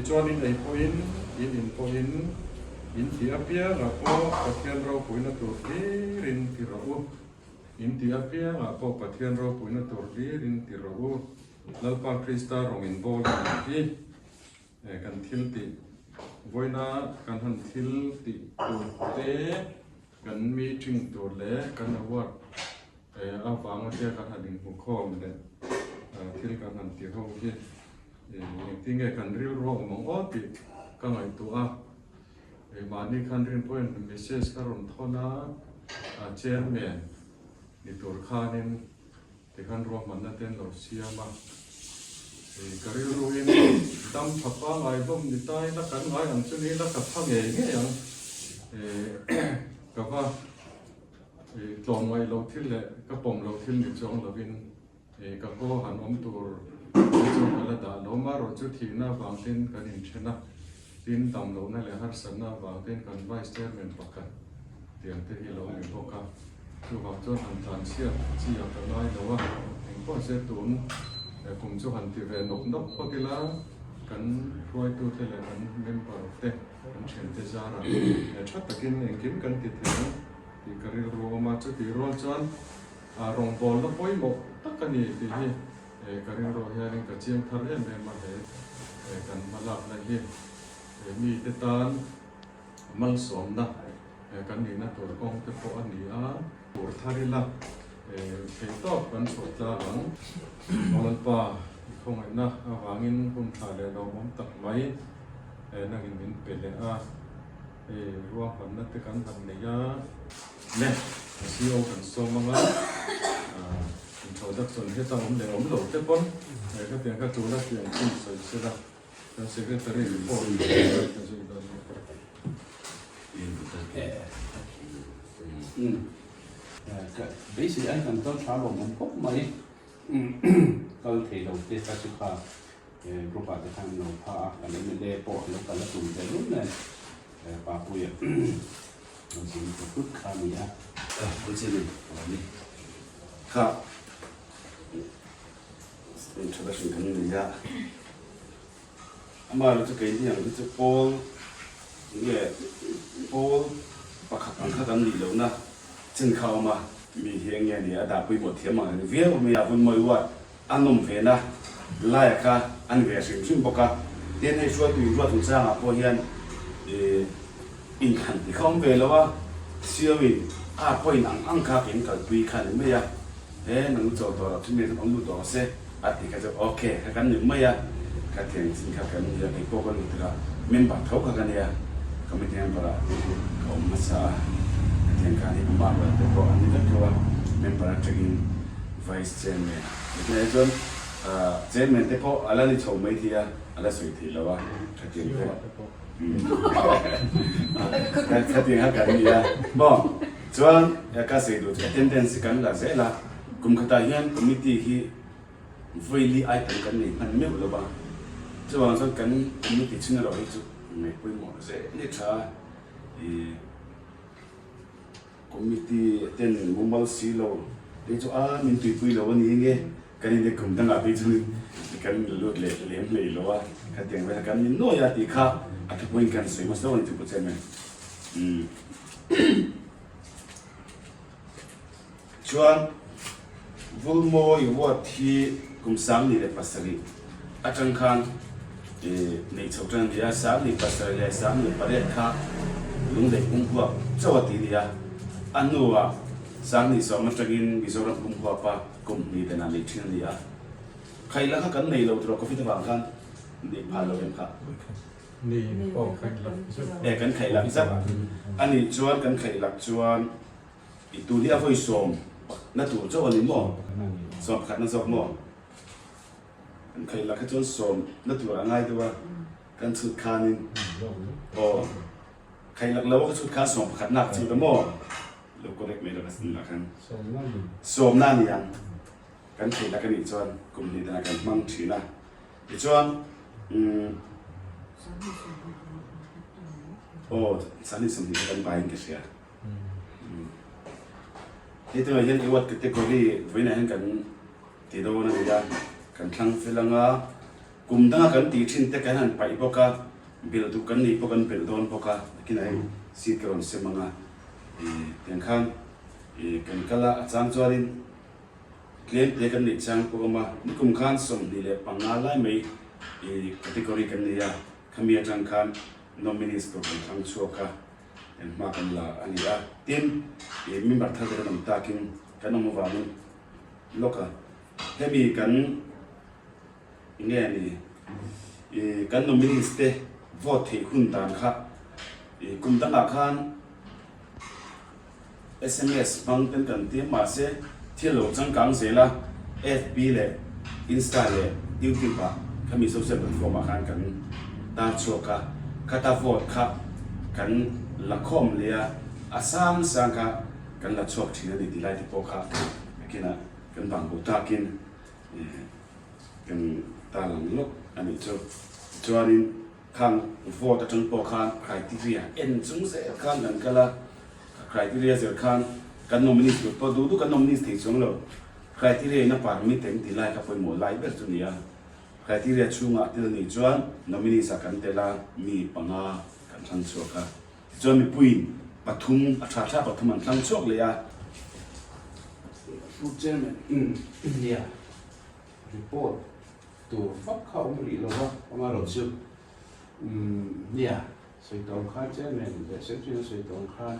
Tichuan in ei pawhin, in in pawhin, in tih apiangah pawh Pathian ropuina tur hlirin ti rawh u. In tih apiangah pawh Pathian ropuina tur hlirin ti rawh u. Lalpa Krista rawng in bawl a nih hi. Kan thil tih vawiina kan han thil tih tur te, kan meeting tur leh kan award avanga te kan han inhmukhawm leh thil kan han ti ho hi engtin nge kan rilru a awm ang aw tih ka ngaihtuah a. Mahni khan rin pawhin message ka rawn thawn a, chairman ni tur khanin Tikhan ruahmanna te an lo siam a, ka rilruin dam tha pangai hlawm ni ta ila kan ngai ang chu ni ila ka pha ngei ngei ang. Ka va tlawmngaih loh thil leh ka pawm loh thil ni chuang lovin ka kaw han awm tur te chu ka la dah lo. Marawh chu thihna avang ten kan inthen a, tin dam lohna leh harsatna avang ten kan Vice Chairman pakhat tiang te hi lo ni bawk a. Chuvang chuan han tlan chhiat chi a ka ngai lo a, engpawh se tun kum chu han ti ve nawk nawk phawt ila, kan hruaitute leh kan member te, kan thiante zarah tha takin engkim kan ti thei ang tih ka rilru a awm a. Chutih rual chuan rawngbawlna pawimawh tak a ni tih hi ka rilruah hianin ka chiang thar em em a, he kan hmalakna hi mite tan malsawmna kan nihna tur kawng te pawh a ni a. Tur thar ila thei tawp kan chhuah tlang ang. Lalpa i khawngaihna avangin hun tha leh lawmawm tak mai nangin min pe leh a, hei ruahmanna te kan han nei a. Le, CO kan sawm anga introduction heta awm leh awm lo te pawn khatiang kha tuna tiang chin sawi sela. Kan secretary report ka zui dawn bawk a. Beisei ai kan kal tha lawm awm khawp mai. Kal thei lo te kha chu kha group ah te khan an lo pha a, kan mla pawh an lo kal a tum teh lul nen Papuia an zin ta tut kha a ni a. Kha Introduction kan nei a, amaherawhchu chu keini ang hi chu pawl nge pawl pakhat ang kha kan nih lohna chin kha a awm a, mi hi eng nge ni a dah pawimawh thiam ang reng viau mai a, hun mawi uar a nawm ve na laia kha a ni ve hrim hrim bawk a, tin hei hruaitu inruat chungchangah pawh hian ih inthlan tih kha a awm ve lo a, siamin a point ang ang kha kan kalpui kha a ni mai a. He nang chaw tawh loh chu mi an awm lut tawh se a ti kha chu ok kha kan ni mai a, ka thian chin kha kan nia kei pawh ka lut a member tho kha ka nia committee member ah ka awm hmasa a, ka thian khan hi amah rual te pawh an ni vek tho a member atangin vice chairman ni te ah chuan chairman te pawh a la ni chho mai thei a a la sawi thei lo a khatiang pawh khatiang kha kan nia maw. Chuan ka sawi duh chu attendance hi kan la zel a, kum khatah hian committee hi vawi li ai tam kan nei hman meuh lo va, chuvang chuan kan committee chhung erawh hi chu ngaih pawimawh zel ni tha a, ih committee attend mumal si lo te chu a min tuipui lo a ni nge kan in kum dangah phei chuan kan lut leh lem hlei lo a, khatiang vel kan ni nuai a tih kha a thupui in kan sawi hmasa deuh a ni chu Pu Chairman. Chuan Vulmawi ward hi kum 17 atang khan neih chhoh tan a ni a, 17 leh 18 kha Lunglei pumhuap chauh a ti a ni a, a hnuah 20 atangin Mizoram pumhuapa kum hnih danah neih thin a ni a. Khaihla kha kan nei lo tur a Covid avang khan neih phah lo em kha? E kan khaih lak zat a nih chuan kan khaih lak chuan i tun hi a vawi sawm na tur chauh a ni maw? Sawm pakhat na zawk maw? Kan khaih lak hi chuan sawm na tur a ngai deuh a, kan chhut khanin aw khaih lak lo a ka chhut khan sawm pakhat na ka chhut a maw? Lo correct mai lo ka sin lah khan sawm na a ni ang kan khaih lak a nih chuan kum hnih danah kan hmang thin a. Tichuan umm aw Sani 20 kha kan baiin ka hria. Hei tunah hian i ward category vawiinah hian kan ti dawn a ni a, kan thlang fel ang a. Kum danga kan tih thin te kan han paih bawk a, belh duh kan nih pawh kan belh dawn bawk a, nakinah hei seat ka rawn sem ang a, ih tiang khan ih kan kal a, a chang chuanin tlem te kan neih chang pawh a awm a, nikum khan 25 lai mai ih category kan nei a, khami atang khan nominees tur kan thlang chhuak a, eng hma kan la a ni a, tin ih member thar te kan awm takin kan awm avangin lawk a, hemi kan. Nge ni i kan nominees te vote theih hun dan kha i kum dangah khan sms hmang ten kan ti a mahse thil lo changkang zel a fb leh insta leh youtube ah khami social platform ah khan kan tar chhuak a khata vote kha kan la khawm leh a a sang sang kha kan la chhuak thin a ni tih lai te pawh kha nakinah kan vang bo takin Kan ta lang lawk a nih chu. Tichuanin khang vote atang pawh khan criteria en chung zel khan kan kal a, criteria zel khan kan nominees tur pawh duh duh kan nominees thei chuang lo. Criteria in a permit eng tih lai kha pawimawh lai ber chu a ni a. Criteria chhungah thil a nih chuan nominees ah kan tel a, mi panga kan thlang chhuak a. Tichuan mipuiin pathum a tha tha pathum an thlang chhuak leh a. Pu Chairman, India report tur vak kha awm rih lo va, amaherawh chu nia sawi tawng khan Chairman leh Secretary a sawi tawng khan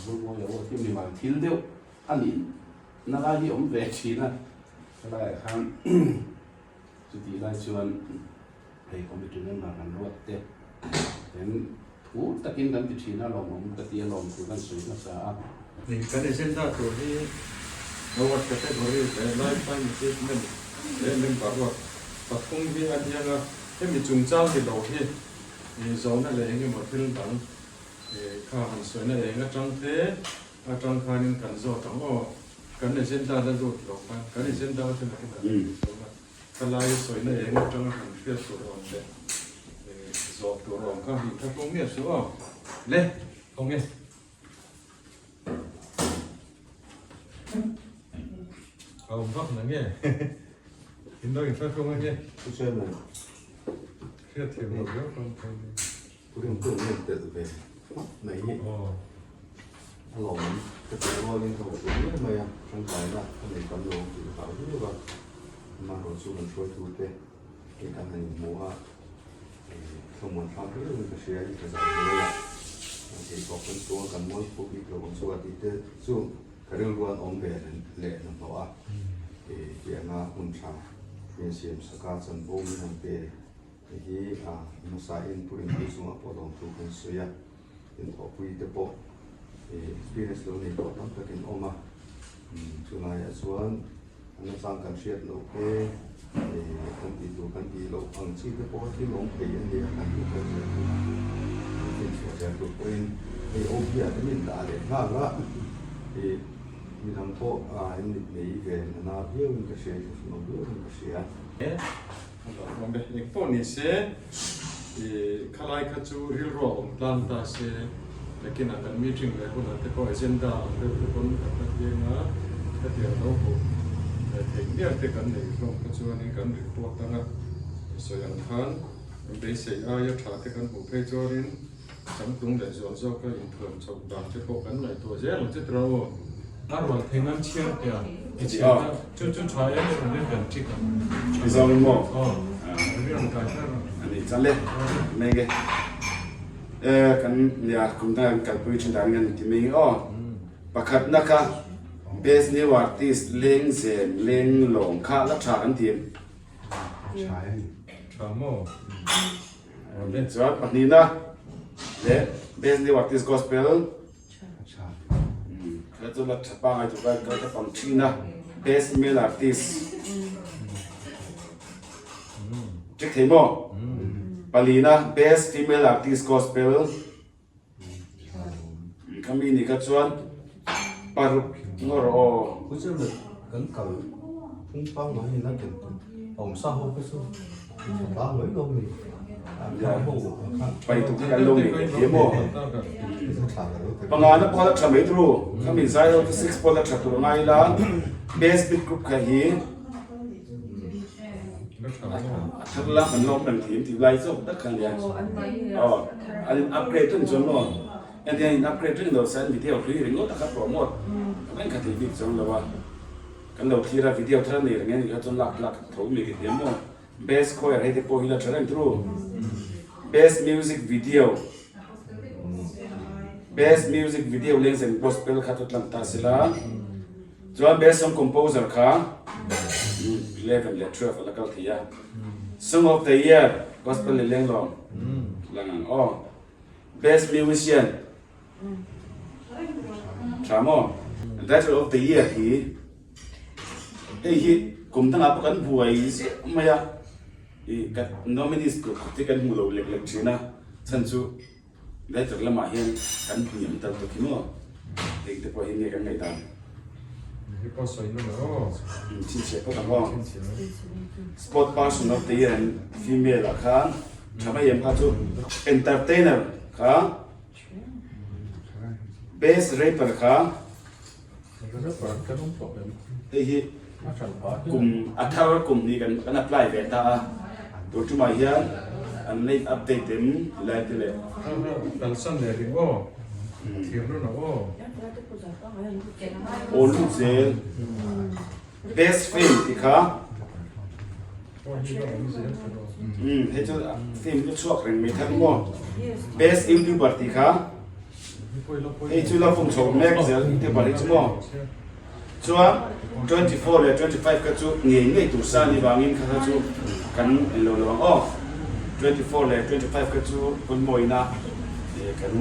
Vulmawi Award hi mimal thil deuh a nih na lai hi awm ve thin a, helaiah khan chutih lai chuan hei committee member kan ruat te kan thu takin kan ti thin a lawmawm ka ti a lawm thu kan sawi hmasa a. Kan agenda tur hi award category leh lifetime achievement leh member ruat pathum hi a niang a, hemi chungchang ni lo hi zawhna leh engemaw thil dang kha han sawina eng atang te atang khanin kan zawt ang aw, kan agenda la lut lo khan kan agenda a thlenah hian a lo lut. Ka lai sawina eng atanga han hriat tur awm leh zawh tur awm kha hnih thla tum miah suh aw. Le, khawnge? A awm vak na nge? In lo inthla hlung ange? Pu Chairman. Hriat thiam loh viau khan phei ni. Pu Rinpuia ngen telh ve mai hi a lawmawm ka tih rualin ka hmu tur miau mai a, tangkaina ka nei tam lo tih ka hlau viau a, amaherawh chu kan hruaitute hi kan han inhmu a, thlamuan thlak viauin ka hria i ka zah hnuai a, theitawp kan chuang kan mualphu bik lo ang chu a tih te chu ka rilru an awm ve leh hnahnawh a, tianga hun tha min siam sak a, chanvo min han pe. Hei hi a hmasa in pu Rinpui chungah pawh lawmthu kan sawi a, inthawhpui te pawh experience lo nei tawh tam takin awm a, chulaiah chuan a nachang kan hriat loh te kan tih tur kan tih loh ang chi te pawh thil awm thei a nia kan tih kal zel tur a, kan finchhuah zel tur pawhin hei OB ah te min dah leh nghal a, midang pawh an mit nei ve nana viauin ka hria, inthlahrunawm viauin ka hria. Eng pawh ni se, khalai kha chu rilru a awm tlang ta se, nakinah kan meeting leh hunah te pawh agenda ang deuh te pawn kan la thleng a, khatiang lo hmuh theih mial te kan neih hlawm kha chuanin kan report anga sawi ang khan beisei aia tha te kan hmuh phei chuanin changtlung leh zual zawka inthuam chhoh dan te pawh kan ngaihtuah zel ang che tura aw. A rual thei nan chhiar teh a, i chhiar na chu chu tha em em em kan ṭik ang. Mizo in maw? Aw, a rawn kai thar a. A ni chuan le, mai nge e kan nia kum dang kan kalpui thin dan nge ti mai nge aw. Pakhat na kha best new artist lengzem lenglawng kha la tha kan ti em? Tha em? Tha maw? Chuan pahnihna leh Best New Artist Gospel la chu la tha pangai chu ka ka pang thin a Best Male Artist check thei maw palina Best Female Artist Gospel Khami ni kha chuan paruk ngawr aw. Pu Chairman, kan kal phung pangngai in a ken awm sa ho kha chu tha tlang mai lo mi. Pai tuk hi kan lo nei ve thiam aw. Panga na pawh la tha mai turu. Khami zai ho chu six pawh la tha tur ngai ila. Best big group kha hi. A thar la kan lawm reng thei tih lai zawk tak kha a nia. Aw, an in upgrade reng chuan maw? Engtin an in upgrade reng lo se an video hlui ringawt a kha promote reng kha thei bik chuang lo a. Kan lo thlir a video thar a nei reng e nih kha chuan lak lak tho mai ka ti a maw? Best choir hei te pawh hi la tha reng turu. Best music video Best music video lengzem gospel kha chu tlang ta sila. Chuan best song composer kha 11 leh 12 a la kal thei a. Song of the year gospel leh lenglawng lang ang aw. Best musician tha maw? Title of the year hi hei hi kum dangah pawh kan buai ziah mai a. I ka nominees tur te kan hmu lo lek lek thin a, chhan chu Letter lamah hian kan hniam tal tawk hi maw? Eng te pawh hi nge kan ngaihdan? Hi pawh sawi na lo aw. Chhinchhiah phawt ang aw. Sport person of the year and female ah khan tha mai em kha chu entertainer kha best rapper kha hei hi kum a thar kum hnih kan kan apply ve ta a tur tumah hian an la in update em ti lai te leh Kalsan leh ring aw thiam run ang aw. Aw lut zel best film ti kha hei chu film chu chhuak reng mai thar maw best youtuber ti kha Hei chu la fung chho mek zel tih te pahnih chu maw? Chuan 24 leh 25 kha chu ngei ngei tur sa ni vangin kha kha chu kan en lo lo ang aw. 24 leh 25 kha chu pawnmawina kan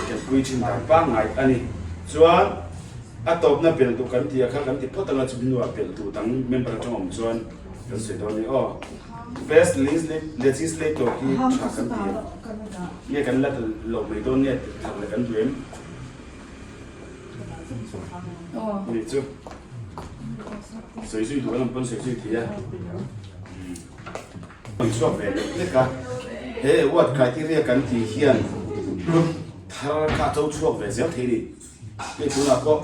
kalpui thin dan pangngai a ni. Chuan a tawpna belh duh kan tih ah kha kan ti phawt anga chumi hnuah belh duh dang member atang awm chuan kan sawi dawn a ni aw. Best legislator hi tha kan ti em? Nge kan la lo mai dawn nge tih thar leh kan duh em? Ni chu sawi zui duh alam pawn sawi zui thei a. Rawn chhuak ve lek lek a, he award criteria kan tih hian group thar kha a cho chhuak ve zel thei a ni. Hei tunah pawh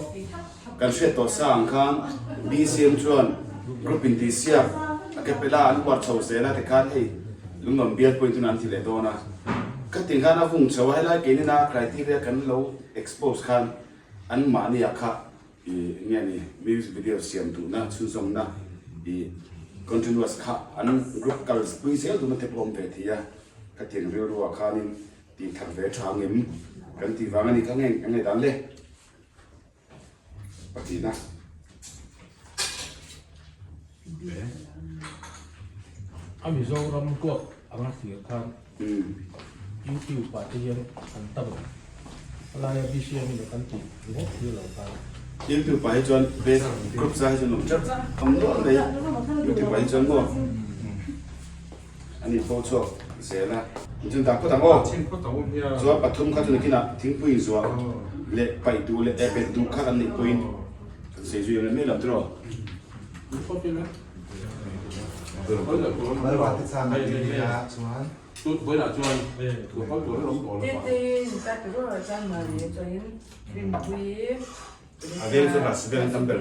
kan hriat tawh sa ang khan BCM chuan group intihsiak a capella an uar chho zel a tikhan hei lungawm bial pawhin tunah an ti leh dawn a. Khatin khan a vung chho a, helai keinina criteria kan lo expose khan anmahniah kha i nge ni music video siam duhna chhunzawmna i continuous kha an group kal pui zel duhna te pawh a awm ve thei a, khatiang rilruah khanin Tih thar ve tha ngem kan tih vang a ni kha nge ka ngaihdan le pathihna. A Mizoram kuak anga thlir khan YouTube ah te hian an tam ang. A laia BCM in kan tih ringawt thlir lo khan. YouTube ah hi chuan group sa hi chuan awm teuh awm nual mai YouTube ah hi chuan maw. Ani pawh chhuak zel a. Chuan dah phawt ang aw. Chuan pathum kha chu nakinah thingpui inzuah leh paih duh leh eh bet duh kha kan neih pawhin kan sawi zui ang em em lo tiraw. A veng chu ras veng tam ber.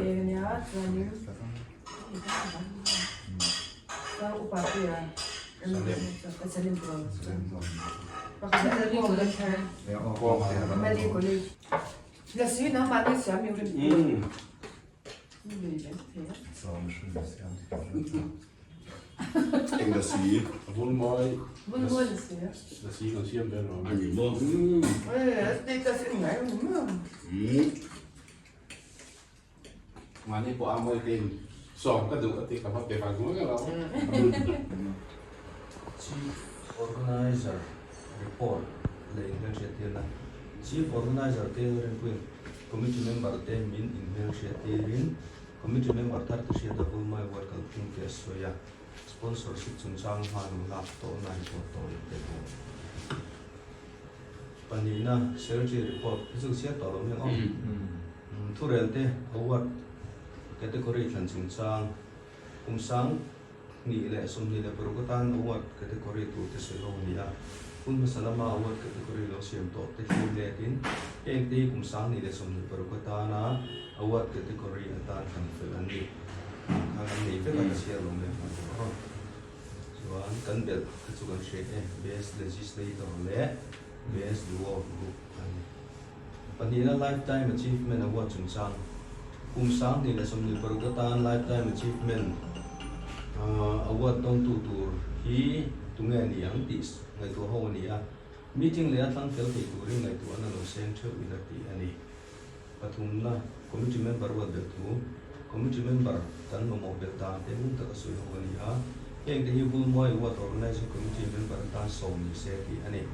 Eng lasi? A ni maw? Mahni pawh a mawi tein sawm ka duh a ti ka va pe vang ngawt lo. Chief Organizer Report leh inhmelhriattirna Chief Organizer te Rinpuiin Committee member te min inhmelhriattirin Committee member thar te hriat a Vulmai Ward kalphung te a sawi a, Sponsorship chungchang hmanung lak tawhna report tawi te pawh. Pahnihna, Secretary report hi chu chhiar tawh lo mai ang aw. Thurel te award category thlan chungchang kum 2026 atan award category tur te sawi ho a ni a. Hun hmasa lama award category lo siam tawh te thlir letin heng te hi kum 2026 atana award category atan thlan fel an ni. Kha kan nei vek a, ka chhiar lo mai ang aw. An kan belh kha chu kan hria e, Best Legislator leh Best Duo Group a ni. Pahnihna Lifetime Achievement Award chungchang, Kum 2026 atan Lifetime Achievement Award dawngtu tur hi tunge ni ang tih ngaihtuah ho a ni a. Meeting leh a thlang fel thei turin ngaihtuahna lo seng theuh ila tih a ni. Pathumna, Committee member ruat belh thu, Committee member kan mamawh belh dan te ngun taka sawi ho a ni a, heng te hi Vulmawi Ward Organizing Committee member atan sawm ni se tih a ni.